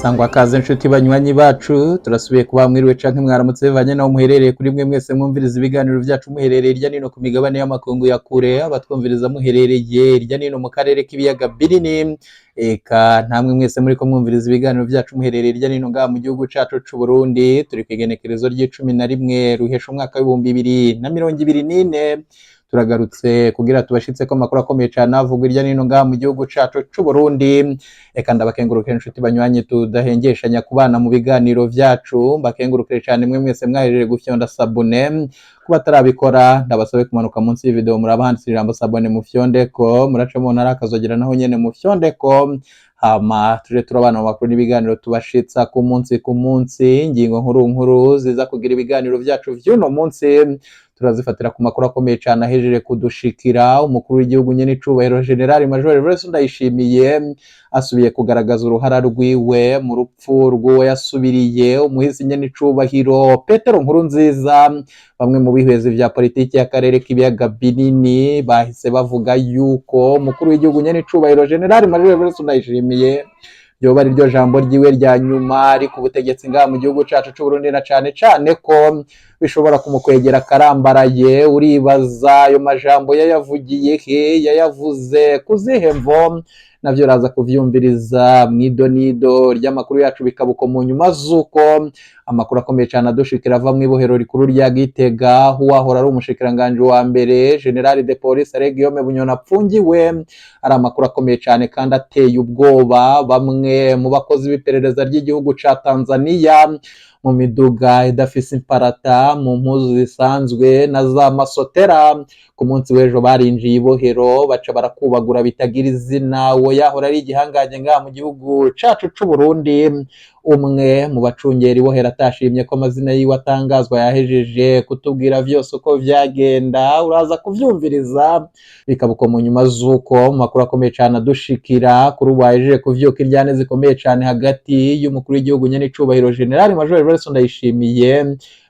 Sangwa kaze nshuti banywanyi bacu, turasubiye kuba mwiriwe canke mwaramutse bivanye naho muherereye. Kuri mwe mwese mwumviriza ibiganiro vyacu muherereye irya nino ku migabane y'amakungu ya kure, abatwumviriza muherereye irya nino mu karere k'ibiyaga binini, eka ntamwe mwese muriko mwumviriza ibiganiro vyacu muherereye irya nino ngaha mu gihugu cacu c'u Burundi. Turi kw'igenekerezo ry'icumi na rimwe ruhesha umwaka w'2024. Turagarutse kugira tubashitseko amakuru akomeye cane avugwa irya nino ngaha mu gihugu cacu c'u Burundi. Eka ndabakengurukire inshuti banywanyi tudahengeshanya kubana mu biganiro vyacu, mbakengurukire cane mwe mwese mwahejeje gufyonda s'abonner. Kuba atarabikora, ndabasabe kumanuka munsi y'ivideo, muraba handitse ijambo "s'abonner", mufyondeko, muraca mu ntara akazogera naho nyene mufyondeko, hama tuje turabana mu makuru n'ibiganiro tubashitsa ku munsi ku munsi. Ingingo nkuru nkuru ziza kugira ibiganiro vyacu vy'uno munsi turazifatira ku makuru akomeye cane ahejeje kudushikira. Umukuru w'igihugu nyene icubahiro General Major Evariste Ndayishimiye asubiye kugaragaza uruhara rwiwe mu rupfu rw'uwo yasubiriye, umuhisi nyene icubahiro Petero Nkurunziza. Bamwe mu bihwezi vya politiki y'akarere k'ibiyaga binini bahise bavuga yuko umukuru w'igihugu nyene icubahiro General Major Evariste Ndayishimiye ryoba ari ryo jambo ryiwe rya nyuma ari ku butegetsi ngaha mu gihugu cacu c'u Burundi, na cane cane ko bishobora kumukwegera akarambaraye. Uribaza ayo majambo yayavugiye he? Yayavuze kuzihe mvo? Navyo raza kuvyumviriza mw'idonido ry'amakuru yacu. Bikaba uko mu nyuma z'uko amakuru akomeye cane adushikira ava mw'ibohero rikuru rya Gitega, uwahora ari umushikiranganji wa mbere General de Police Alain Guillaume Bunyoni apfungiwe, ari amakuru akomeye cane kandi ateye ubwoba. Bamwe mu bakozi b'iperereza ry'igihugu ca Tanzania mu miduga idafise imparata, mu mpuzu zisanzwe na za masotera, ku munsi w'ejo barinjiye ibohero, baca barakubagura bitagira izina uwo yahora ari igihangange ngaha mu gihugu cacu c'u Burundi. Umwe mu bacungera ibohero atashimye ko amazina yiwe atangazwa yahejeje kutubwira vyose uko vyagenda, uraza kuvyumviriza. Bikaba uko mu nyuma z'uko mu makuru akomeye cane adushikira kuri ubu hahejeje kuvyuka indyane zikomeye cane hagati y'umukuru w'igihugu nyene icubahiro General Major Evariste Ndayishimiye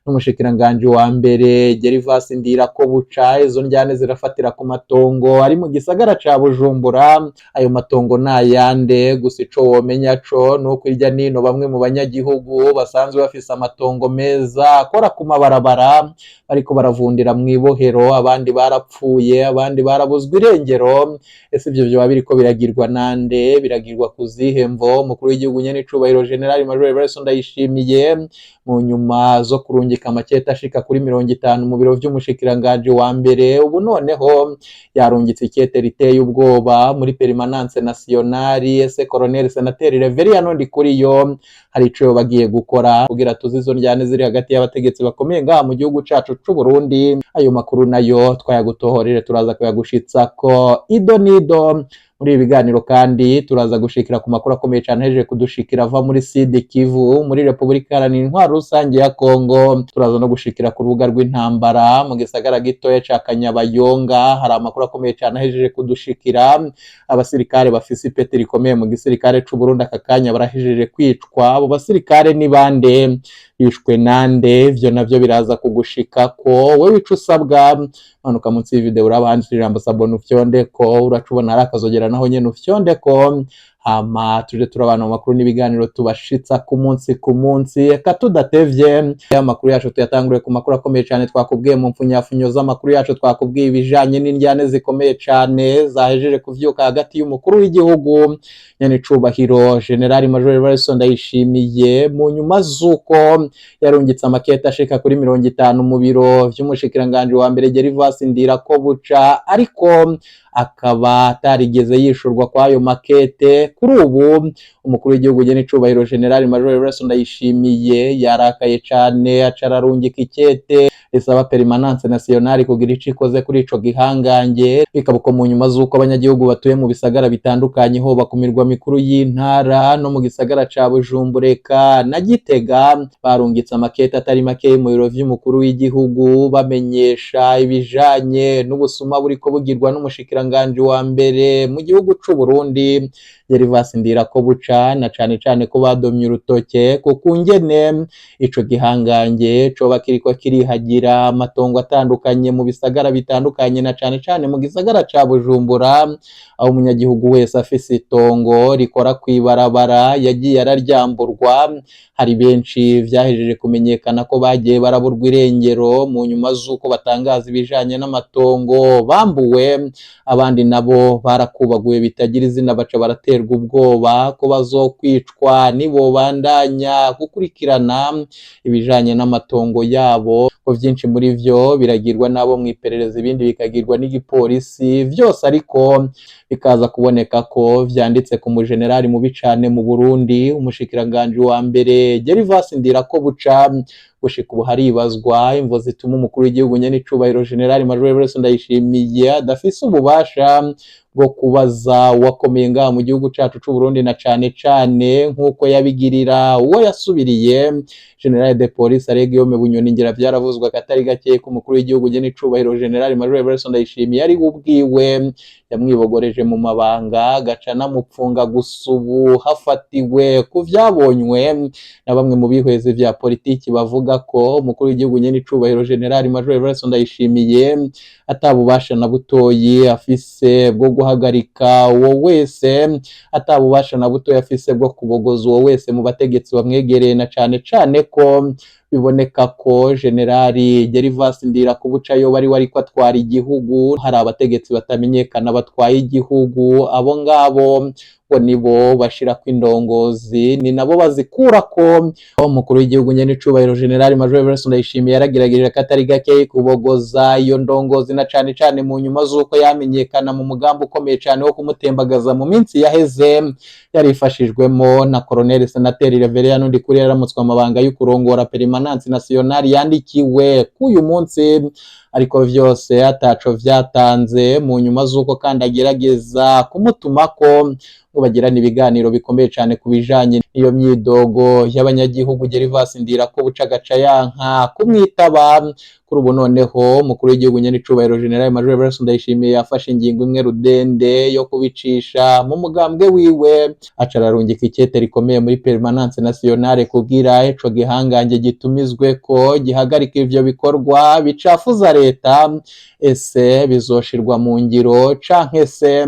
n'umushikiranganji wa mbere Gervas Ndirakobuca. Izo ndyane zirafatira ku matongo ari mu gisagara ca Bujumbura. Ayo matongo nayande? Gusa ico womenya co nuko irya nino bamwe mu banyagihugu basanzwe bafise amatongo meza akora ku mabarabara bariko baravundira mw'ibohero, abandi barapfuye, abandi barabuzwa irengero. Ese ivyo vyoba biriko biragirwa nande? Biragirwa ku zihe mvo? Umukuru w'igihugu nyene icubahiro General Major Evariste Ndayishimiye, mu nyuma zo kurungika amakete ashika kuri 50 mu biro vy'umushikiranganji wa mbere, ubu noneho yarungitse ikete riteye ubwoba muri Permanence Nationale. Ese Colonel Senateri Reveriyano Ndikuriyo hari ico yoba agiye gukora kugira tuzi izo ndyane ziri hagati y'abategetsi bakomeye ngaha mu gihugu cacu c'u Burundi? Ayo makuru nayo twayagutohorere, turaza kuyagushitsako ido nido muri ibi biganiro. Kandi turaza gushikira ku makuru akomeye cane ahejeje kudushikira ava muri Sud Kivu, muri Repubulika Iharanira Intwaro Rusange ya Kongo. Turaza no gushikira ku rubuga rw'intambara mu gisagara gitoya ca Kanyabayonga. Hari amakuru akomeye cane ahejeje kudushikira: abasirikare bafise ipeti rikomeye mu gisirikare c'u Burundi aka kanya barahejeje kwicwa. Abo basirikare ni bande? Bishwe nande? Ivyo navyo biraza kugushikako. Wewe ico usabwa, manuka munsi y'ivideo, uraba handitse ijambo "s'abonner", ufyondeko, uraca ubona hari akazogera naho nyene ufyondeko, hama tuje turabana mu makuru n'ibiganiro tubashitsa ku munsi ku munsi. Reka tudatevye, amakuru yacu tuyatanguriye ku makuru akomeye cyane twakubwiye mu mfunyafunyo z'amakuru yacu. Twakubwiye ibijanye n'indyane zikomeye cyane zahejeje kuvyuka hagati y'umukuru w'igihugu nyene icubahiro General Major Evariste Ndayishimiye, mu nyuma z'uko yarungitse amakete ashika kuri 50 mu biro vy'umushikiranganji wa mbere Gervas Ndirakobuca, ariko akaba atarigeze yishurwa kw'ayo makete. Kuri ubu umukuru w'igihugu nyene icubahiro General Major Evariste Ndayishimiye yarakaye cane, aca ararungika ikete risaba Permanence Nationale kugira ico ikoze kuri ico gihangange. Bikaba uko mu nyuma z'uko abanyagihugu batuye mu bisagara bitandukanye, hoba ku mirwa mikuru y'intara no mu gisagara ca Bujumbura eka na Gitega, barungitse amakete atari make mu biro vy'umukuru w'igihugu bamenyesha ibijanye n'ubusuma buriko bugirwa n'umushikiranganji wa mbere mu gihugu c'u Burundi. Gervas Ndirakobuca, na cane cane ko badomye urutoke ku kungene ico gihangange coba kiriko kirihagira amatongo atandukanye mu bisagara bitandukanye, na cane cane mu gisagara ca Bujumbura, aho umunyagihugu wese afise itongo rikora kw'ibarabara yagiye araryamburwa. Hari benshi vyahejeje kumenyekana ko bagiye baraburwa irengero mu nyuma z'uko batangaza ibijanye n'amatongo bambuwe, abandi nabo barakubaguye bitagira izina, baca baraterwa ubwoba ko bazokwicwa nibobandanya gukurikirana ibijanye n'amatongo yabo. Ko vyinshi muri vyo biragirwa n'abo mw'iperereza, ibindi bikagirwa n'igipolisi, vyose ariko bikaza kuboneka ko vyanditse ku mujenerali mubi cane mu Burundi, umushikiranganji wa mbere Gervas Ndirakobuca. Gushika ubu haribazwa imvo zituma umukuru w'igihugu nyenicubahiro General Major Evariste Ndayishimiye adafise ububasha bwo kubaza uwakomeye ngaha mu gihugu cacu c'u Burundi, na cane cane nk'uko yabigirira uwo yasubiriye, General de Police Alain Guillaume Bunyoni. Ngira vyaravuzwe akatari gake ko umukuru w'igihugu nyenicubahiro General Major Evariste Ndayishimiye ari we ubwiwe yamwibogoreje mu mabanga, agaca anamupfunga. Gusa ubu hafatiwe ku vyabonywe na bamwe mu bihwezi vya politiki, bavuga ko umukuru w'igihugu nyenicubahiro General Major Evariste Ndayishimiye atabubasha na butoyi afise bwo guhagarika uwo wese, atabubasha na butoyi afise bwo kubogoza uwo wese mu bategetsi bamwegereye, na cane cane ko biboneka ko Generali Gervas Ndirakobuca yoba ari we ariko atwara igihugu, hari abategetsi batamenyekana batwaye igihugu. Abo ngabo ngo nibo bashirako indongozi, ni nabo bazikurako. Umukuru w'igihugu nyenicubahiro General Major Evariste Ndayishimiye yaragerageje akatari gake kubogoza iyo ndongozi, na cane cane mu nyuma z'uko yamenyekana mu mugambi ukomeye cane wo kumutembagaza mu minsi yaheze, yarifashijwemo na Colonel Senateri Reverien Ndikuri, yaramutswe amabanga yo kurongora Permanence Nationale yandikiwe k'uyu munsi, ariko vyose ataco vyatanze. Mu nyuma z'uko kandi agerageza kumutumako ngo bagirane ibiganiro bikomeye cane ku bijanye n'iyo myidogo y'abanyagihugu, Gervas Ndirakobuca agaca yanka kumwitaba. Kuri ubu noneho umukuru w'igihugu nyenicubahiro General Major Evariste Ndayishimiye yafashe ingingo imwe rudende yo kubicisha mu mugambwe wiwe, aca ararungika ikete rikomeye muri Permanence Nationale kugira ico gihangange gitumizwe ko gihagarika ivyo bikorwa bicafuza leta. Ese bizoshirwa mu ngiro, canke se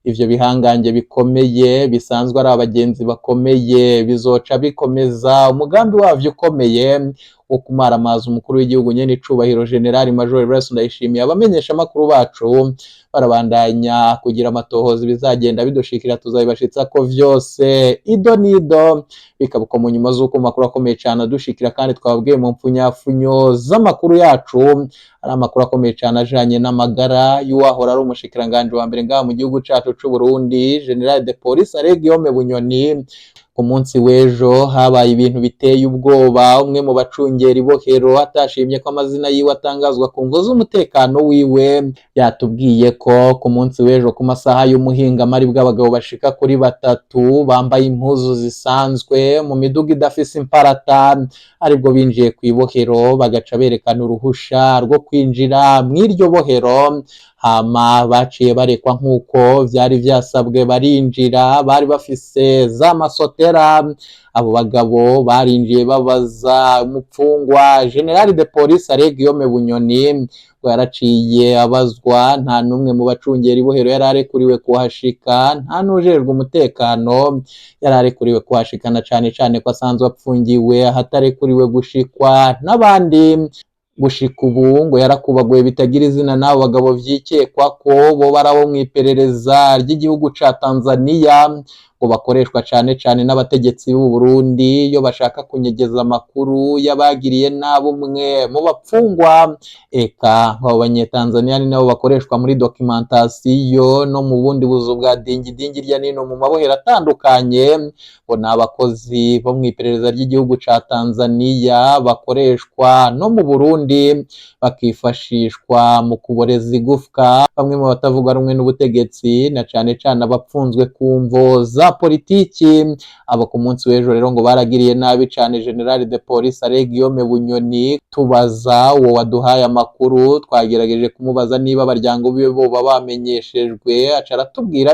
ivyo bihangange bikomeye bisanzwe ari abagenzi bakomeye bizoca bikomeza umugambi wavyo ukomeye wo kumaramaza umukuru w'igihugu nyenicubahiro General Major Evariste Ndayishimiye? Abamenyesha amakuru bacu barabandanya kugira amatohoza, bizagenda bidushikira tuzabibashitsa ko vyose ido nido, bikaba mu nyuma z'uko amakuru akomeye cyane adushikira. Kandi twababwiye mu mpfunyafunyo z'amakuru yacu ari amakuru akomeye cyane ajanye n'amagara y'uwahora ari umushikiranganji wa mbere ngaha mu gihugu cacu c'u Burundi, General de Police Alain Guillaume Bunyoni. Ku munsi w'ejo habaye ibintu biteye ubwoba. Umwe mu bacungera ibohero atashimye ko amazina yiwe atangazwa ku mvo z'umutekano wiwe, yatubwiye ko ku munsi w'ejo ku masaha y'umuhingamo aribwo abagabo bashika kuri batatu bambaye impuzu zisanzwe mu miduga idafise imparata aribwo binjiye ku ibohero, bagaca berekana uruhusha rwo kwinjira mw'iryo bohero. Hama baciye barekwa nk'uko vyari vyasabwe, barinjira. Bari bafise za masotera. Abo bagabo barinjiye babaza umupfungwa General de Police Alain Guillaume Bunyoni ngo yaraciye abazwa. Nta n'umwe mu bacungera ibohero yari arekuriwe kuhashika, nta n'ujejwe umutekano yari arekuriwe kuhashika, na cane cane ko asanzwe apfungiwe ahatarekuriwe gushikwa n'abandi. Gushika ubu ngo yarakubaguye bitagira izina n'abo bagabo vyikekwa ko bo barabo mw'iperereza ry'igihugu ca Tanzania, ngo bakoreshwa cane cane n'abategetsi b'u Burundi iyo bashaka kunyegeza amakuru y'abagiriye nabi umwe mu bapfungwa. Eka abo banyetanzania ni nabo bakoreshwa muri documentation no mu bundi buzu bwa dingidingi irya nino mu mabohero atandukanye. Ngo ni abakozi bo mw'iperereza ry'igihugu ca Tanzania bakoreshwa no mu Burundi, bakifashishwa mu kuboreza igufwa Bamwe mu batavuga rumwe n'ubutegetsi na cane cane abapfunzwe ku mvo za politiki, abo ku munsi w'ejo rero ngo baragiriye nabi cane General de Police Alain Guillaume Bunyoni. Tubaza uwo waduhaye amakuru, twagerageje kumubaza niba abaryango biwe boba bamenyeshejwe, aca aratubwira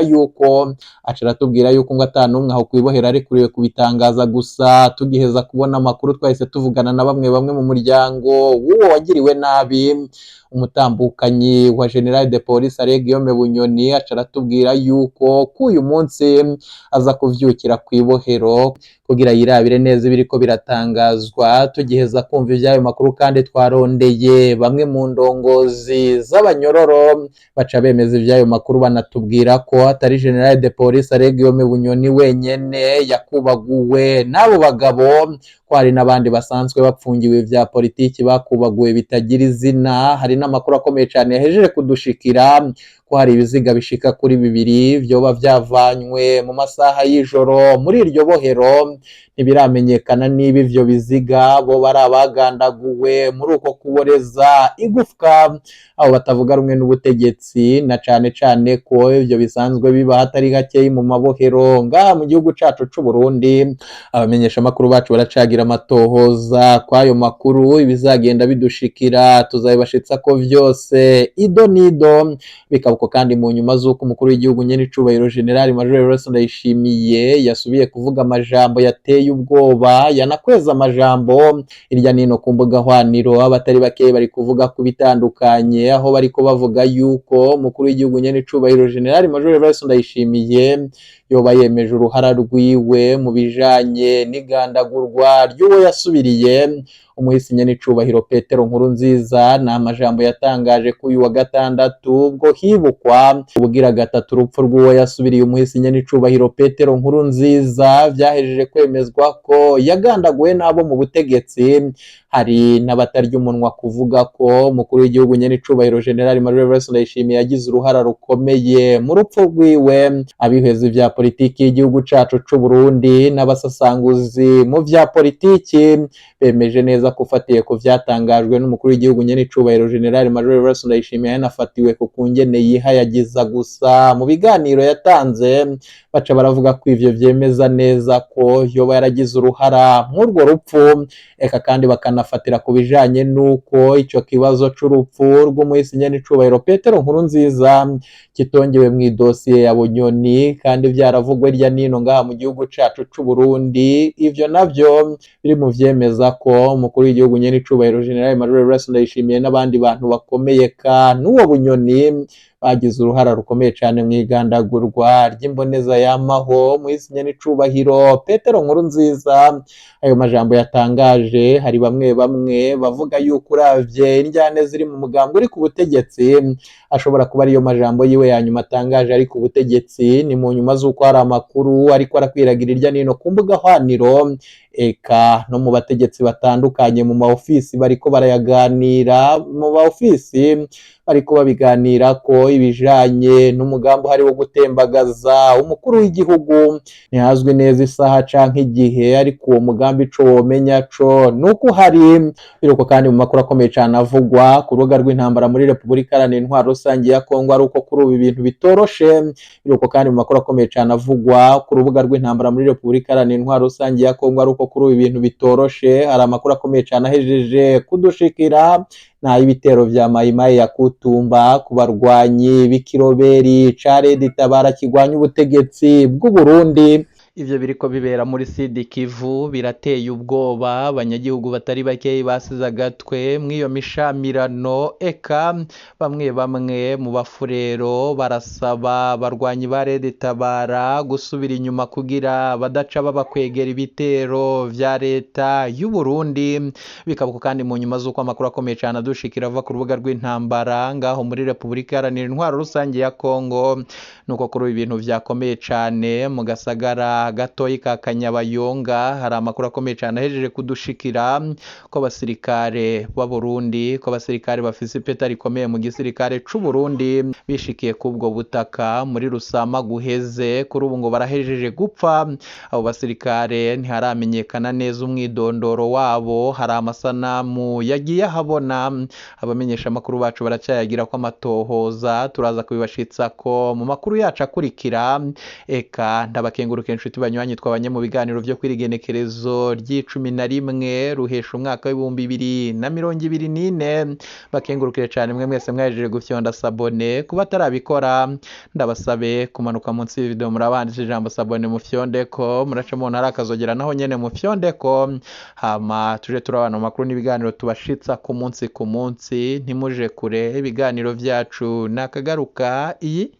yuko ngo ata n'umwe aho kw'ibohero arekuriwe kubitangaza. Gusa tugiheza kubona amakuru, twahise tuvugana na bamwe bamwe mu muryango w'uwo wagiriwe nabi, umutambukanyi wa General de Police Alain Guillaume Bunyoni, aca aratubwira yuko k'uyu munsi aza kuvyukira kw'ibohero kugira yirabire neza ibiriko biratangazwa. Tugiheza kumva ivy'ayo makuru kandi, twarondeye bamwe mu ndongozi z'abanyororo, baca bemeza ivy'ayo makuru, banatubwira ko atari General de Police Alain Guillaume Bunyoni wenyene yakubaguwe n'abo bagabo, ko hari n'abandi basanzwe bapfungiwe vya politiki bakubaguwe bitagira izina. Hari n'amakuru akomeye cane yahejeje kudushikira ko hari ibiziga bishika kuri bibiri vyoba vyavanywe mu masaha y'ijoro muri iryo bohero. Ntibiramenyekana niba ivyo biziga bo bari abagandaguwe muri uko kuboreza igufwa abo batavuga rumwe n'ubutegetsi, na cane cane ko ivyo bisanzwe biba hatari hakeyi mu mabohero ngaha mu gihugu cacu c'u Burundi. Abamenyeshamakuru bacu baracagira amatohoza kw'ayo makuru. Ibizagenda bidushikira tuzabibashitsa ko vyose ido nido. Bikaba uko kandi mu nyuma z'uko umukuru w'igihugu nyene icubahiro General Major Evariste Ndayishimiye yasubiye kuvuga amajambo yateye ubwoba, yanakweza amajambo irya nino ku mbuga hwaniro. Abatari bake bari kuvuga ku bitandukanye, aho bariko bavuga yuko umukuru w'igihugu nyene icubahiro General Major Evariste Ndayishimiye yoba yemeje uruhara rwiwe mu bijanye n'igandagurwa ry'uwo yasubiriye, umuhisi nyene icubahiro Petero Nkurunziza. Ni amajambo yatangaje kuri uyu wa gatandatu ubwo hibukwa ubugira gatatu urupfu rw'uwo yasubiriye, umuhisi nyene icubahiro Petero Nkurunziza, vyahejeje kwemezwa ko yagandaguwe n'abo mu butegetsi. Hari n'abatarya umunwa kuvuga ko umukuru w'igihugu nyene icubahiro General Major Evariste Ndayishimiye yagize uruhara rukomeye mu rupfu rwiwe. Abihweza ivya politiki y'igihugu cacu c'u Burundi n'abasasanguzi mu vya politiki bemeje neza ko ufatiye ku vyatangajwe n'umukuru w'igihugu nyene icubahiro General Major Evariste Ndayishimiye, yanafatiwe ku kungene yihayagiza gusa mu biganiro yatanze, baca baravuga ko ivyo vyemeza neza ko yoba yaragize uruhara mw'urwo rupfu. Eka kandi bakanafatira ku bijanye n'uko ico kibazo c'urupfu rw'umuhisi nyene icubahiro Petero Nkurunziza kitongewe mw'idosiye ya Bunyoni, kandi vyaravugwa hirya nino ngaha mu gihugu cacu c'u Burundi. Ivyo navyo biri mu vyemeza ko umukuru w'igihugu nyene icubahiro General Major Evariste Ndayishimiye n'abandi bantu bakomeye ka n'uwo Bunyoni bagize uruhara rukomeye cane mw'igandagurwa ry'imboneza yamaho, muhisi nyene icubahiro Petero Nkurunziza. Ayo majambo yatangaje, hari bamwe bamwe bavuga yuko uravye indyane ziri mu mugambwe uri ku butegetsi, ashobora kuba ariyo majambo yiwe ya nyuma atangaje ari ku butegetsi. Ni mu nyuma z'uko hari amakuru ariko arakwiragira irya nino ku mbuga hwaniro, eka no mu bategetsi batandukanye mu ma ofisi bariko barayaganira, mu ma ofisi bariko babiganira ko ibijanye n'umugambi uhari wo gutembagaza umukuru w'igihugu. Ntihazwi neza isaha canke igihe, ariko uwo mugambi ico womenya co nuko uhari. Biruko kandi mu makuru akomeye cane avugwa ku rubuga rw'intambara muri Repubulika Iharanira Intwaro Rusange ya Kongo ari uko kuri ubu ibintu bitoroshe. Biruko kandi mu makuru akomeye cane avugwa ku rubuga rw'intambara muri Repubulika Iharanira Intwaro Rusange ya Kongo ari uko kuri ubu ibintu bitoroshe. Hari amakuru akomeye cane ahejeje kudushikira n'ay'ibitero vya Mayimayi ya Kutumba ku barwanyi b'ikiroberi ca Red Tabara kigwanya ubutegetsi bw'u Burundi. Ivyo biriko bibera muri Sud Kivu birateye ubwoba abanyagihugu batari bakeyi basize agatwe mw'iyo mishamirano. Eka bamwe bamwe mu bafurero barasaba abarwanyi ba Red Tabara gusubira inyuma kugira badaca babakwegera ibitero vya leta y'u Burundi. Bikaba kandi mu nyuma z'uko amakuru akomeye cane adushikira ava ku rubuga rw'intambara ngaho muri Repubulika Iharanira Intwaro Rusange ya Kongo nuko kuri ubu ibintu vyakomeye cane mu gasagara gacimbira gatoyi ka Kanyabayonga. Hari amakuru akomeye cyane ahejeje kudushikira ko abasirikare b'Abarundi, ko abasirikare bafise ipeta rikomeye mu gisirikare c'u Burundi bishikiye kubwo butaka muri Rusama guheze. Kuri ubu ngo barahejeje gupfa. Abo basirikare ntiharamenyekana neza umwidondoro wabo. Hari amasanamu yagiye ahabona, abamenyesha amakuru bacu baracyayagira ko amatohoza, turaza kubibashitsa ko mu makuru yacu akurikira. Eka ndabakenguruka inshuti banywanyi twabanye mu biganiro vyo kwirigenekerezo ry'icumi na rimwe ruhesha umwaka w'2024. Bakengurukire cyane mwe mwese mwahejeje gufyonda s'abonner. Kuba atarabikora, ndabasabe kumanuka munsi y'ivideo, murabanditse ijambo s'abonner, mufyondeko, muraca mubona hari akazogera, naho nyene mufyondeko, hama tuje turabana mu makuru n'ibiganiro tubashitsa ku munsi ku munsi. Ntimuje kure, ibiganiro vyacu nakagaruka. Iyi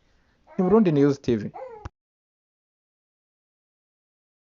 ni Burundi News TV.